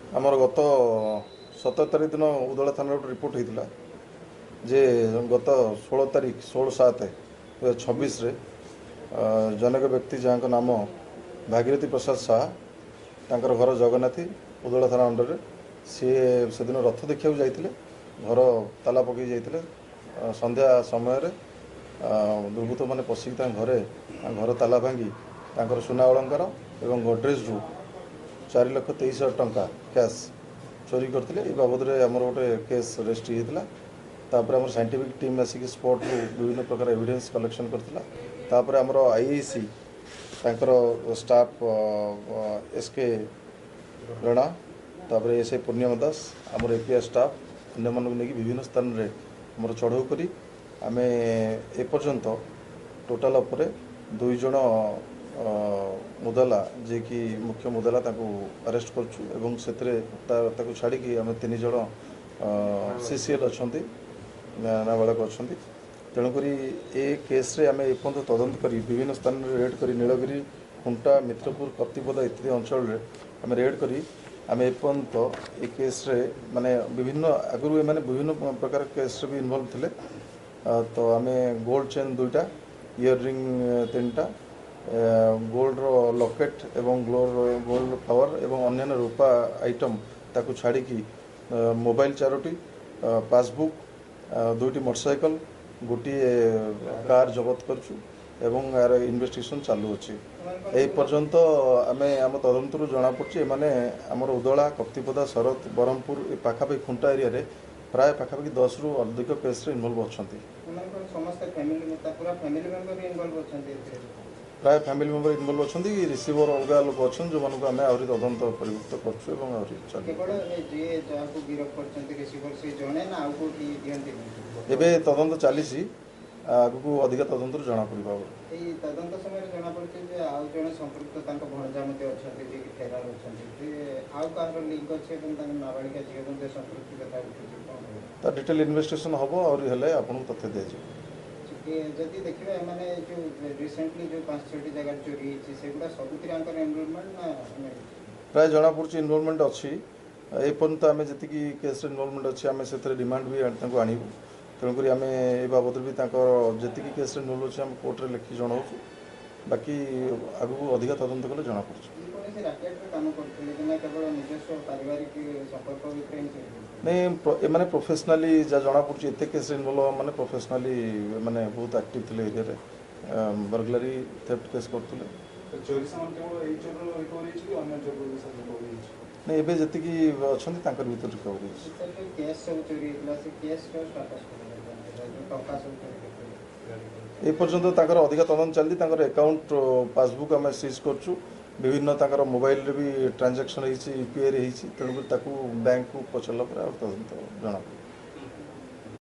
ଆମର ଗତ 17 ତାରିଖ ଦିନ ଉଦଳା ଥାନାରେ ଗୋଟେ ରିପୋର୍ଟ ହେଇଥିଲା ଯେ ଗତ 16 ତାରିଖ 16/7/2026ରେ ଜନୈକ ବ୍ୟକ୍ତି ଯାହାଙ୍କ ନାମ ଭାଗୀରଥୀ ପ୍ରସାଦ ସାହା, ତାଙ୍କର ଘର ଜଗନ୍ନାଥୀ, ଉଦଳା ଥାନା ଅଣ୍ଡରରେ। ସିଏ ସେଦିନ ରଥ ଦେଖିବାକୁ ଯାଇଥିଲେ, ଘର ତାଲା ପକାଇ ଯାଇଥିଲେ। ସନ୍ଧ୍ୟା ସମୟରେ ଦୁର୍ବୃତ୍ତମାନେ ପଶିକି ତାଙ୍କ ଘରେ ତାଙ୍କ ଘର ତାଲା ଭାଙ୍ଗି ତାଙ୍କର ସୁନା ଅଳଙ୍କାର ଏବଂ ଗଡରେଜରୁ 4,23,000 ଟଙ୍କା କ୍ୟାସ୍ ଚୋରି କରିଥିଲେ। ଏ ବାବଦରେ ଆମର ଗୋଟେ କେସ୍ ରେଜିଷ୍ଟ୍ରି ହେଇଥିଲା। ତାପରେ ଆମର ସାଇଣ୍ଟିଫିକ୍ ଟିମ୍ ଆସିକି ସ୍ପଟ୍ରୁ ବିଭିନ୍ନ ପ୍ରକାର ଏଭିଡେନ୍ସ କଲେକ୍ସନ୍ କରିଥିଲା। ତାପରେ ଆମର ଆଇଆଇସି ତାଙ୍କର ଷ୍ଟାଫ୍ ଏସ୍ କେ ରଣା, ତାପରେ ଏସ୍ I Purnima Das, ଆମର ଏପିଆର୍ ଷ୍ଟାଫ୍ ଅନ୍ୟମାନଙ୍କୁ ନେଇକି ବିଭିନ୍ନ ସ୍ଥାନରେ ଆମର ଚଢ଼ଉ କରି ଆମେ ଏପର୍ଯ୍ୟନ୍ତ ଟୋଟାଲ ଉପରେ 2 ଜଣ ମୁଦାଲା, ଯିଏକି ମୁଖ୍ୟ ମୁଦାଲା, ତାଙ୍କୁ ଆରେଷ୍ଟ କରୁଛୁ ଏବଂ ସେଥିରେ ତାକୁ ଛାଡ଼ିକି ଆମେ 3 ଜଣ ସିସିଏଲ୍ ଅଛନ୍ତି, ନାବାଳକ ଅଛନ୍ତି। ତେଣୁକରି ଏ କେସ୍ରେ ଆମେ ଏପର୍ଯ୍ୟନ୍ତ ତଦନ୍ତ କରି ବିଭିନ୍ନ ସ୍ଥାନରେ ରେଡ୍ କରି ନୀଳଗିରି, ଖୁଣ୍ଟା, ମିତ୍ରପୁର, କପ୍ତିପଦା ଇତ୍ୟାଦି ଅଞ୍ଚଳରେ ଆମେ ରେଡ୍ କରି ଆମେ ଏପର୍ଯ୍ୟନ୍ତ ଏ କେସ୍ରେ ମାନେ ବିଭିନ୍ନ ଆଗରୁ ଏମାନେ ବିଭିନ୍ନ ପ୍ରକାର କେସ୍ରେ ବି ଇନଭଲ୍ଭ ଥିଲେ। ତ ଆମେ ଗୋଲ୍ଡ ଚେନ୍ 2ଟା, ଇୟର ରିଙ୍ଗ 3ଟା, ଗୋଲ୍ଡର ଲକେଟ୍ ଏବଂ ଗୋଲ୍ଡ ଫ୍ଲାୱାର ଏବଂ ଅନ୍ୟାନ୍ୟ ରୂପା ଆଇଟମ୍, ତାକୁ ଛାଡ଼ିକି ମୋବାଇଲ 4ଟି, ପାସବୁକ୍, 2ଟି ମୋଟରସାଇକେଲ, ଗୋଟିଏ କାର୍ ଜବତ କରିଛୁ ଏବଂ ଏହାର ଇନଭେଷ୍ଟିଗେସନ୍ ଚାଲୁଅଛି। ଏହି ପର୍ଯ୍ୟନ୍ତ ଆମେ ଆମ ତଦନ୍ତରୁ ଜଣାପଡ଼ୁଛି ଏମାନେ ଆମର ଉଦଳା, କପ୍ତିପଦା, ଶରତ, ବ୍ରହ୍ମପୁର ଏ ପାଖାପାଖି ଖୁଣ୍ଟା ଏରିଆରେ ପ୍ରାୟ ପାଖାପାଖି 10ରୁ ଅଧିକ କେସ୍ରେ ଇନଭଲ୍ଭ ଅଛନ୍ତି। ଏମାନଙ୍କର ସମସ୍ତେ ଫ୍ୟାମିଲି, ପୁରା ଫ୍ୟାମିଲି ମେମ୍ବର ଇନଭଲ୍ଭ ଅଛନ୍ତି ଏଥିରେ? ପ୍ରାୟ ଫ୍ୟାମିଲି ମେମ୍ବର ଇନଭଲ୍ଭ ଅଛନ୍ତି। ରିସିଭର ଅଲଗା ଲୋକ ଅଛନ୍ତି, ଯେଉଁମାନଙ୍କୁ ଆମେ ଆହୁରି ତଦନ୍ତ ପରିଭୁକ୍ତ କରୁଛୁ ଏବଂ ଆହୁରି ଚାଲୁ। କେବଳ ଏ ଯିଏ ଯାହାକୁ ଗିରଫ କରିଛନ୍ତି ରିସିଭର, ସେ ଜଣେ ନା ଆଉ କୋଉଠି ଦିଅନ୍ତି? ଏବେ ତଦନ୍ତ ଚାଲିଛି, ଆଗକୁ ଅଧିକା ତଦନ୍ତରୁ ଜଣାପଡ଼ିବ। ଏଇ ତଦନ୍ତ ସମୟରେ ଜଣାପଡ଼ିଛି ଯେ ଆଉ ଜଣେ ସମ୍ପୃକ୍ତ ତାଙ୍କ ଭଣଜା ମଧ୍ୟ ଅଛନ୍ତି, ଯିଏକି ଫେରାର ଅଛନ୍ତି, ଯେ ଆଉ କାହାର ଲିଙ୍କ ଅଛି ଏବଂ ତାଙ୍କ ନାବାଳିକା ଝିଅ ମଧ୍ୟ ସମ୍ପୃକ୍ତି କଥା ଉଠୁଛି, କ'ଣ କହିବେ? ତା ଡିଟେଲ ଇନଭେଷ୍ଟିଗେସନ୍ ହେବ, ଆହୁରି ହେଲେ ଆପଣଙ୍କୁ ତଥ୍ୟ ଦିଆଯିବ। ଯଦି ଦେଖିବା, ଏମାନେ ଯୋଉ ରିସେଣ୍ଟଲି ଯୋଉ 5 6ଟି ଜାଗାରେ ଚୋରି ହେଇଛି, ସେଗୁଡ଼ା ସବୁଥିରେ ଆଙ୍କର ଇନଭଲଭମେଣ୍ଟ ନା ଅନ୍ୟ କିଛି? ପ୍ରାୟ ଜଣାପଡ଼ୁଛି ଇନଭଲଭମେଣ୍ଟ ଅଛି। ଏପର୍ଯ୍ୟନ୍ତ ଆମେ ଯେତିକି କେସ୍ରେ ଇନଭଲଭମେଣ୍ଟ ଅଛି, ଆମେ ସେଥିରେ ରିମାଣ୍ଡ ବି ତାଙ୍କୁ ଆଣିବୁ। ତେଣୁକରି ଆମେ ଏ ବାବଦରେ ବି ତାଙ୍କର ଯେତିକି କେସ୍ରେ ଇନଭଲ୍ଭ ଅଛି ଆମେ କୋର୍ଟରେ ଲେଖି ଜଣାଉଛୁ। ବାକି ଆଗକୁ ଅଧିକା ତଦନ୍ତ କଲେ ଜଣାପଡ଼ୁଛି। ଇଏ କୌଣସି ରାକେଟରେ କାମ କରୁଥିଲେ କି ନା କେବଳ ନିଜସ୍ୱ ପାରିବାରିକ ସମ୍ପର୍କ ଭିତରେ ହିଁ ଚୋରି କରୁଥିଲେ? ନାଇଁ, ଏମାନେ ପ୍ରଫେସନାଲି ଯାହା ଜଣାପଡ଼ୁଛି, ଏତେ କେସ୍ରେ ଇନଭଲ୍ଭ ମାନେ ପ୍ରଫେସନାଲି ମାନେ ବହୁତ ଆକ୍ଟିଭ ଥିଲେ ଏରିଆରେ, ବର୍ଗଲାରୀ ଥେଫ୍ଟ କେସ୍ କରୁଥିଲେ। ଚୋରି ସାମାନ କେବଳ ଏଇ ଚୋରର ରିକଭରି ହେଇଛି କି ଅନ୍ୟ ଚୋରର ବି ରିକଭରି ହେଇଛି? ନାଇଁ, ଏବେ ଯେତିକି ଅଛନ୍ତି ତାଙ୍କର ଭିତରେ ରିକଭରି ହେଇଛି। ସାର୍, ଯୋଉ କ୍ୟାସ୍ ସବୁ ଚୋରି ହେଇଥିଲା, ସେ କ୍ୟାସ୍ର ଷ୍ଟାଟସ୍ କ'ଣ, ଯୋଉ ଟଙ୍କା ସବୁ ଚୋରି କରିଥିଲେ? ଏ ପର୍ଯ୍ୟନ୍ତ ତାଙ୍କର ଅଧିକା ତଦନ୍ତ ଚାଲିଛି। ତାଙ୍କର ଆକାଉଣ୍ଟ ପାସବୁକ୍ ଆମେ ସିଜ୍ କରୁଛୁ। ବିଭିନ୍ନ ତାଙ୍କର ମୋବାଇଲରେ ବି ଟ୍ରାଞ୍ଜାକ୍ସନ୍ ହେଇଛି, ୟୁପିଆଇରେ ହେଇଛି। ତେଣୁକରି ତାକୁ ବ୍ୟାଙ୍କକୁ ପଚାରିଲା ପରେ ଆଉ ତଦନ୍ତ ଜଣାପଡ଼ିବ।